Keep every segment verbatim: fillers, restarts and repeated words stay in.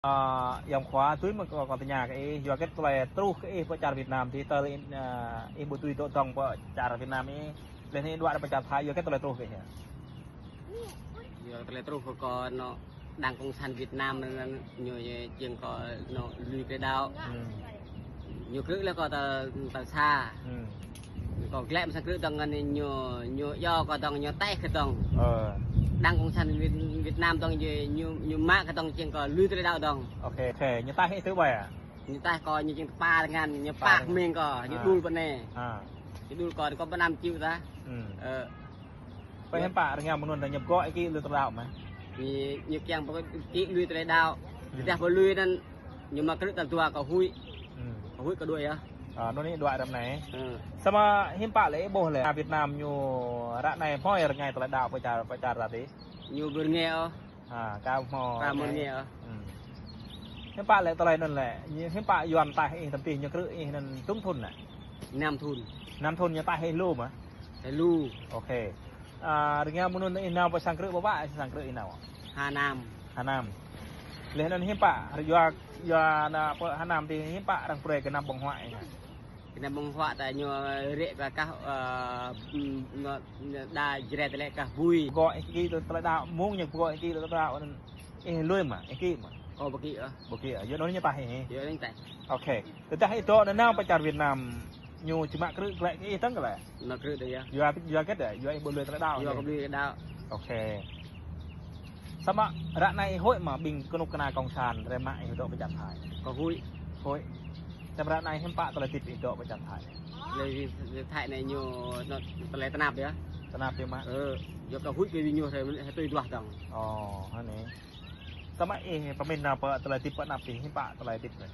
Ơ, ayŏng khua, tui mơ̆ng kâo, kâo tơña kơ ih, yua hơget tơlơi truh kơ ih pơ čar Việt Nam, tui tơlơi, ơ, ih ƀu tui dŏ dơ̆ng pơ čar Việt Nam ih, laih anŭn ih đuaĭ pơ čar Thái, yua hơget tơlơi truh kơ ih hă? Yua tơlơi truh kơ kâo anŭn Đảng Cộng sản Việt Nam anŭn ñu, ñu jing kâo anŭn lui tơlơi đaŏ. Hmm. Ñu krư̆ laih kâo tơ, tơ sa. Hmm. Kâo glaĭ mơ̆ng sang krư̆ dơ̆ng anŭn ñu, ñu iâu kâo dơ̆ng, ñu taih kâo dơ̆ng. Ơ. Đảng Cộng sản Việt, Việt Nam dơ̆ng ñu, ñu, ñu mă kâo dơ̆ng jing kâo lui tơlơi đaŏ dơ̆ng. Ok, ok, ñu taih ih tui ƀơi hă? Ñu taih kâo ñu jing tơpă rơngan, ñu pă rơngan. Pă hming kâo, ñu đul pơ anai. Ha. Ñu đul kâo, kâo ƀu năm chịu tah. Hmm. Ơ. Pơ hiư̆m pă rơngiao mơ̆ng anŭn ñu pơgŏ ih kĭ lui tơlơi đaŏ mơ̆? Ñu, ñu kiăng pơgŏ ih kĭ lui tơlơi đaŏ. Hmm. Tơdah ƀu lui anŭn ñu mă krư̆ tal dua kâo huĭ. Hmm. Kâo huĭ kâo đuaĭ yơh. Ơ, anŭn ih đuaĭ ră anai. Hmm. Samơ̆ hiư̆m pă lĕ ih ƀuh lĕ Việt Nam ñu ră anai hmâo rơngai tơlơi đaŏ pơ čar, pơ čar ta tih? Ñu ƀu rơngai ôh. Ha, ka hmâo. Ka hmâo rơngai ôh. Hmm. Hiư̆m pă lĕ tơlơi anŭn lĕ, ñu, hiư̆m pă Yuan taih ih tơm tih ñu krư̆ ih anŭn dŭm thŭn lĕ? Năm thŭn. Năm thŭn ñu taih ih lu mơ̆? Ih lu. Ok. Ơ, rơngiao mơ̆ng anŭn ih nao pơ sang krư̆ ƀơƀă, sang krư̆ ih nao? Hà Nam. Hà Nam. Laih anŭn hiư̆m pă, yua, yua nao pơ Hà Nam tih hiư̆m pă arăng brơi kơ anăm ƀơ̆ng huă ih hă? Kơ anăm ƀơ̆ng huă ta ñu rĕ kơ kah, ơ, ưm, ñu, ñu đa Jrai tơlơi kah bui. Pơgŏ ih kĭ tơ tơlơi đaŏ, mơ̆ng ñu pơgŏ ih kĭ tơ tơlơi đaŏ anŭn ih lui mơ̆, ih kĭ mơ̆? Kâo ƀu kĭ ôh. Ƀu kĭ ôh, yua anŭn ñu taih ih? Yua anŭn taih. Ok. Tơdah ih dŏ nanao pơ čar Việt Nam, ñu či mă krư̆ glaĭ kơ ih dơ̆ng kơ lĕ? Mă krư̆ dơ̆ng yơh. Yua, yua hơget lĕ? Yua ih ƀu lui tơlơi đaŏ. Yua kâo ƀu lui tơlơi đaŏ. Ok. Samơ̆ ră anai ih huĭ mơ̆ ƀing kơnuk kơna cộng sản rai mă ih dŏ pơ čar Thái? Kâo huĭ. Huĭ. Samơ̆ ră anai hiư̆m pă tơlơi hơdip ih dŏ pơ čar Thái? Tơlơi, tơlơi Thái anai ñu, ñu tơlơi tơnap yơh. Tơnap yơh mơ̆? Ơ, yua kâo huĭ kơ ƀing ñu rai, rai tui duah dơ̆ng. Ơ, hơnai. Samơ̆ ih pơmĭn nao pơ tơlơi hơdip pơ anăp tih, hiư̆m pă tơlơi hơdip anai?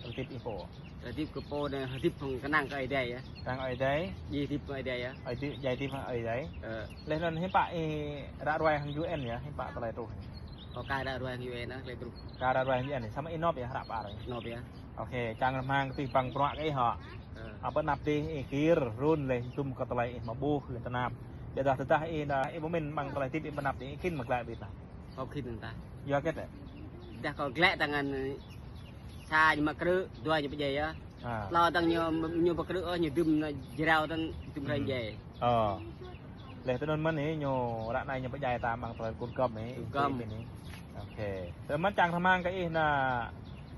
Tơlơi hơdip ih pô. Tơlơi hơdip kơ pô anai hơdip hăng kơnang kơ Ơi Adai yơh. Kơnang Ơi Adai? Djai hơdip kơ Ơi Adai yơh. Ơi Adai, djai hơdip hăng Ơi Adai. Ơ. Laih anŭn hiư̆m pă ih ră ruai hăng U N yơh, hiư̆m pă tơlơi truh? Kâo ka ră ruai hăng U N yơh, tơlơi truh. Ka ră ruai hăng U N yơh, samơ̆ ih nop yơh, hră pă ră? Nop yơh. Ok, čang rơmang kơ abih bang bruă kơ ih hŏ. Ơ. Ơ, pơ anăp tih ih gir run laih dŭm kơ tơlơi ih mă ƀuh laih tơnap. Ƀiădah tơdah ih, ih pơmĭn amăng tơlơi hơdip ih pơ anăp tih ih khĭn mă glaĭ ƀiă tah? Kâo khĭn tah. Yua hơget lĕ? Tơdah kâo glaĭ tơngan sa ñu mă krư̆, dua ñu pơdjai yơh. Ha. Tlâo dơ̆ng ñu, ñu pơkrư̆ ôh, ñu dŭm anŭn jrao dơ̆ng dŭm rai djai. Ơ. Laih tui anŭn mơ̆n ih, ñu ră anai ñu pơdjai ta amăng tơlơi kŭt gŏm ih. Kŭt gŏm. Ih ih. Ok. Tui anŭn mơ̆n čang rơmang kơ ih anŭn,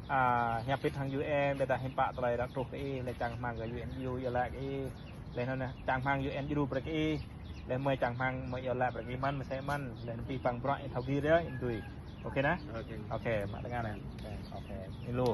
ơ, hiăp pit hăng U N, ƀiădah hiư̆m pă tơlơi arăng truh kơ ih, laih čang rơmang kơ U N iâu laĭ kơ ih. Laih anŭn čang rơmang U N djru brơi kơ ih. Laih mơi čang rơmang mơi iâu laĭ brơi kơ ih mơ̆n, mơsĕ mơ̆n. Laih anŭn abih bang bruă ih thâo gir yơh, ih tui. Ok anŭn? Ok. Ok, mă tơngan anŭn. Ok. Ih lu.